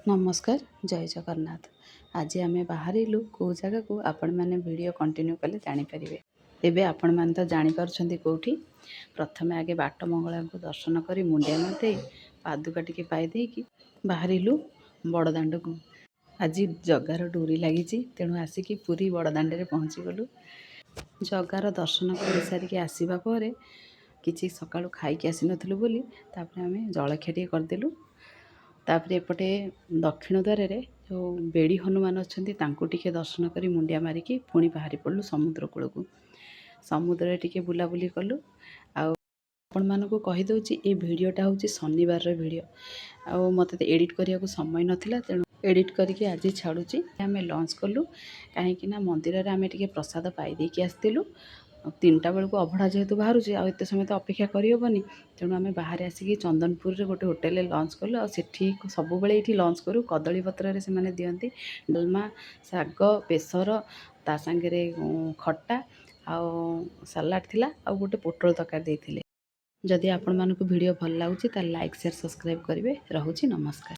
ନମସ୍କାର, ଜୟ ଜଗନ୍ନାଥ। ଆଜି ଆମେ ବାହାରିଲୁ କେଉଁ ଜାଗାକୁ, ଆପଣମାନେ ଭିଡ଼ିଓ କଣ୍ଟିନ୍ୟୁ କଲେ ଜାଣିପାରିବେ। ଏବେ ଆପଣମାନେ ତ ଜାଣିପାରୁଛନ୍ତି କେଉଁଠି। ପ୍ରଥମେ ଆଗେ ବାଟ ମଙ୍ଗଳାଙ୍କୁ ଦର୍ଶନ କରି, ମୁଣ୍ଡିଆ ମାରିଦେଇ, ପାଦୁକା ଟିକେ ପାଇ ଦେଇକି ବାହାରିଲୁ ବଡ଼ଦାଣ୍ଡକୁ। ଆଜି ଜଗାର ଡୋରି ଲାଗିଛି, ତେଣୁ ଆସିକି ପୁରୀ ବଡ଼ଦାଣ୍ଡରେ ପହଞ୍ଚିଗଲୁ। ଜଗାର ଦର୍ଶନ କରିସାରିକି ଆସିବା ପରେ କିଛି ସକାଳୁ ଖାଇକି ଆସିନଥିଲୁ ବୋଲି ତାପରେ ଆମେ ଜଳଖିଆ ଟିକେ କରିଦେଲୁ। ତାପରେ ଏପଟେ ଦକ୍ଷିଣ ଦ୍ୱାରରେ ଯେଉଁ ବେଡ଼ି ହନୁମାନ ଅଛନ୍ତି, ତାଙ୍କୁ ଟିକେ ଦର୍ଶନ କରି, ମୁଣ୍ଡିଆ ମାରିକି ପୁଣି ବାହାରି ପଡ଼ିଲୁ ସମୁଦ୍ର କୂଳକୁ। ସମୁଦ୍ରରେ ଟିକେ ବୁଲାବୁଲି କଲୁ। ଆଉ ଆପଣମାନଙ୍କୁ କହିଦେଉଛି, ଏ ଭିଡ଼ିଓଟା ହେଉଛି ଶନିବାରର ଭିଡ଼ିଓ। ଆଉ ମୋତେ ତ ଏଡ଼ିଟ୍ କରିବାକୁ ସମୟ ନଥିଲା, ତେଣୁ ଏଡ଼ିଟ୍ କରିକି ଆଜି ଛାଡ଼ୁଛି। ଆମେ ଲଞ୍ଚ କଲୁ, କାହିଁକି ନା ମନ୍ଦିରରେ ଆମେ ଟିକେ ପ୍ରସାଦ ପାଇ ଦେଇକି ଆସିଥିଲୁ। ଆଉ 3ଟା ବେଳକୁ ଅଭଡ଼ା ଯେହେତୁ ବାହାରୁଛି, ଆଉ ଏତେ ସମୟ ତ ଅପେକ୍ଷା କରିହେବନି। ତେଣୁ ଆମେ ବାହାରେ ଆସିକି ଚନ୍ଦନପୁରରେ ଗୋଟେ ହୋଟେଲରେ ଲଞ୍ଚ କଲୁ। ଆଉ ସେଠି ସବୁବେଳେ ଏଇଠି ଲଞ୍ଚ କରୁ। କଦଳୀ ପତ୍ରରେ ସେମାନେ ଦିଅନ୍ତି ଡାଲମା, ଶାଗ, ବେସର, ତା ସାଙ୍ଗରେ ଖଟା ଆଉ ସାଲାଡ଼ ଥିଲା ଆଉ ଗୋଟେ ପୋଟଳ ତରକାରୀ ଦେଇଥିଲେ। ଯଦି ଆପଣମାନଙ୍କୁ ଭିଡ଼ିଓ ଭଲ ଲାଗୁଛି, ତାହେଲେ ଲାଇକ୍, ସେୟାର, ସବସ୍କ୍ରାଇବ୍ କରିବେ। ରହୁଛି, ନମସ୍କାର।